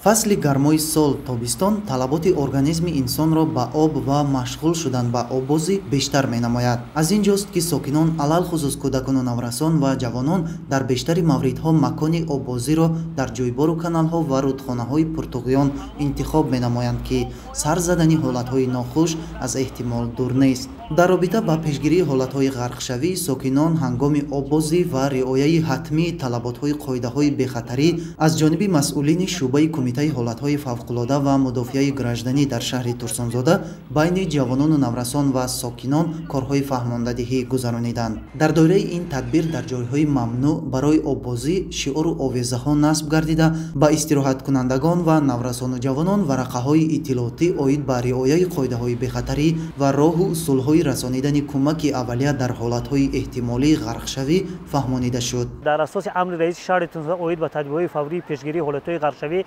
Фасли гармои сол, тобистон, талаботи организми инсонро ба об ва машғул шудан ба оббозӣ бештар менамояд. Аз ин ҷост, ки сокинон, алалхусус кӯдакону наврасон ва ҷавонон, дар бештари мавридҳо макони оббозиро дар ҷӯйбору каналҳо ва рудхонаҳои пуртуғён интихоб менамоянд, ки сар задани ҳолатҳои нохуш аз эҳтимол дур нест. Дар робита ба пешгирии ҳолатҳои ғарқшавии сокинон ҳангоми оббозӣ ва риояи ҳатмии талаботҳои қоидаҳои бехатарӣ аз ҷониби масъулини шӯъбаи Кумитаи ҳолатҳои фавқулода ва мудофиаи гражданӣ дар шаҳри Турсунзода байни ҷавонону наврасон ва сокинон корҳои фаҳмондадиҳӣ гузарониданд. Дар доираи ин тадбир дар ҷойҳои мамнӯъ барои оббозӣ шиору овезаҳо насб гардида, ба истироҳаткунандагон ва наврасону ҷавонон варақаҳои иттилоотӣ оид ба риояи қоидаҳои бехатарӣ ва роҳу усулҳои расонидани кӯмаки аввалия дар ҳолатҳои эҳтимолии ғарқшавӣ фаҳмонида шуд. Дар асоси амри раиси шаҳри Турсунзода оид ба тадбирҳои фаврии пешгирии ҳолатҳои ғарқшавӣ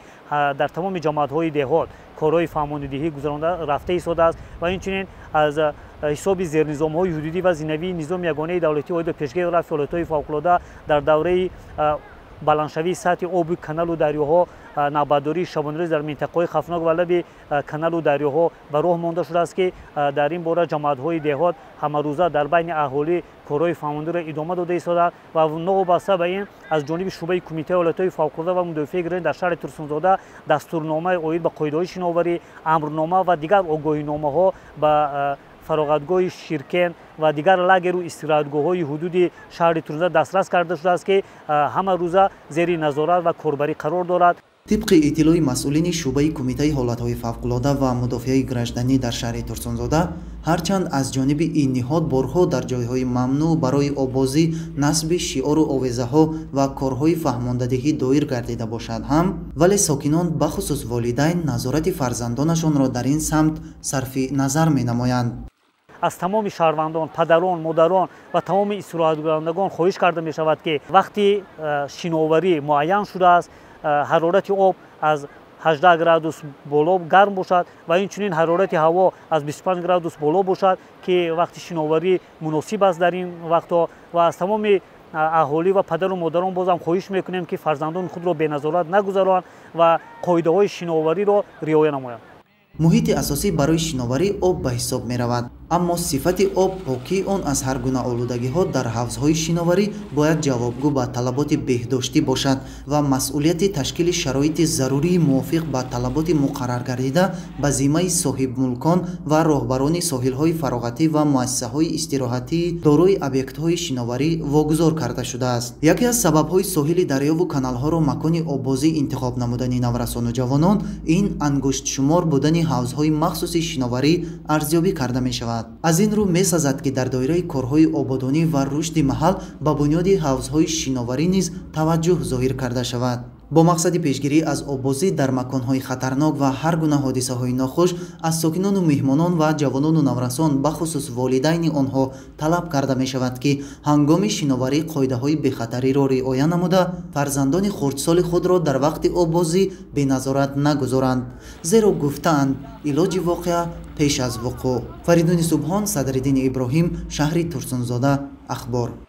дар тамоми ҷамоатҳои деҳот корҳои фаҳмонидиҳӣ гузаронда рафта истодааст ва инчунин аз ҳисоби зернизомҳои ҳудудӣ ва зинавии низоми ягонаи давлатӣ оид ба пешгирии рафъи ҳолатҳои фавқулода дар давраи баландшавии сатҳи оби каналу дарёҳо, навбатдории шабонарӯз дар минтақаҳои хавфнок ва лаби каналу дарёҳо ба роҳ монда шудааст, ки дар ин бора ҷамоатҳои деҳот ҳамарӯза дар байни аҳолӣ корҳои фаҳмондиро идома дода истодаанд ва новобаста ба ин аз ҷониби шӯъбаи Кумитаи ҳолатҳои фавқулода ва мудофиаи гражданӣ дар шаҳри Турсунзода дастурномаи оид ба қоидаҳои шиноварӣ, амрнома ва дигар огоҳиномаҳо ба фароғатгоҳи Ширкен ва дигар лагеру истироҳатгоҳҳои ҳудуди шаҳри Турсунзода дастрас карда шудааст, ки ҳама рӯза зери назорат ва корбарӣ қарор дорад. Тибқи иттилои масъулини шӯъбаи Кумитаи ҳолатҳои фавқулода ва мудофиаи гражданӣ дар шаҳри Турсунзода, ҳарчанд аз ҷониби ин ниҳод борҳо дар ҷойҳои мамнӯъ барои оббозӣ насби шиору овезаҳо ва корҳои фаҳмондадиҳӣ доир гардида бошад ҳам, вале сокинон, бахусус волидайн, назорати фарзандонашонро дар ин самт сарфи назар менамоянд. Аз тамоми шаҳрвандон, падарон, модарон ва тамоми истироҳаткунандагон хоҳиш карда мешавад, ки вақти шиноварӣ муайян шудааст, ҳарорати об аз 18 градус боло гарм бошад ва инчунин ҳарорати ҳаво аз 25 градус боло бошад, ки вақти шиноварӣ муносиб аст дар ин вақтҳо. Ва аз тамоми аҳолӣ ва падару модарон бозам хоҳиш мекунем, ки фарзандони худро беназорат нагузаронанд ва қоидаҳои шиновариро риоя намоянд. Муҳити асосӣ барои шиноварӣ об ба ҳисоб меравад, аммо сифати об, покии он аз ҳар гуна олудагиҳо дар ҳавзҳои шиноварӣ бояд ҷавобгӯ ба талаботи беҳдоштӣ бошад ва масъулияти ташкили шароити зарурии мувофиқ ба талаботи муқарраргардида ба зиммаи соҳибмулкон ва роҳбарони соҳилҳои фароғатӣ ва муассисаҳои истироҳатии дорои объектҳои шиноварӣ вогузор карда шудааст. Яке аз сабабҳои соҳили дарёву каналҳоро макони оббозӣ интихоб намудани наврасону ҷавонон ин ангуштшумор будани ҳавзҳои махсуси шиноварӣ арзёбӣ карда мешавад. Аз ин рӯ месазад, ки дар доираи корҳои ободонӣ ва рушди маҳал ба бунёди ҳавзҳои шиноварӣ низ таваҷҷӯҳ зоҳир карда шавад. Бо мақсади пешгирӣ аз оббозӣ дар маконҳои хатарнок ва ҳар гуна ҳодисаҳои нохуш аз сокинону меҳмонон ва ҷавонону наврасон, бахусус волидайни онҳо, талаб карда мешавад, ки ҳангоми шиноварӣ қоидаҳои бехатариро риоя намуда, фарзандони хурдсоли худро дар вақти оббозӣ беназорат нагузоранд, зеро гуфтаанд, илоҷи воқеа пеш аз вуқӯъ. Фаридуни Субҳон, Садриддини Иброҳим, шаҳри Турсунзода, Ахбор.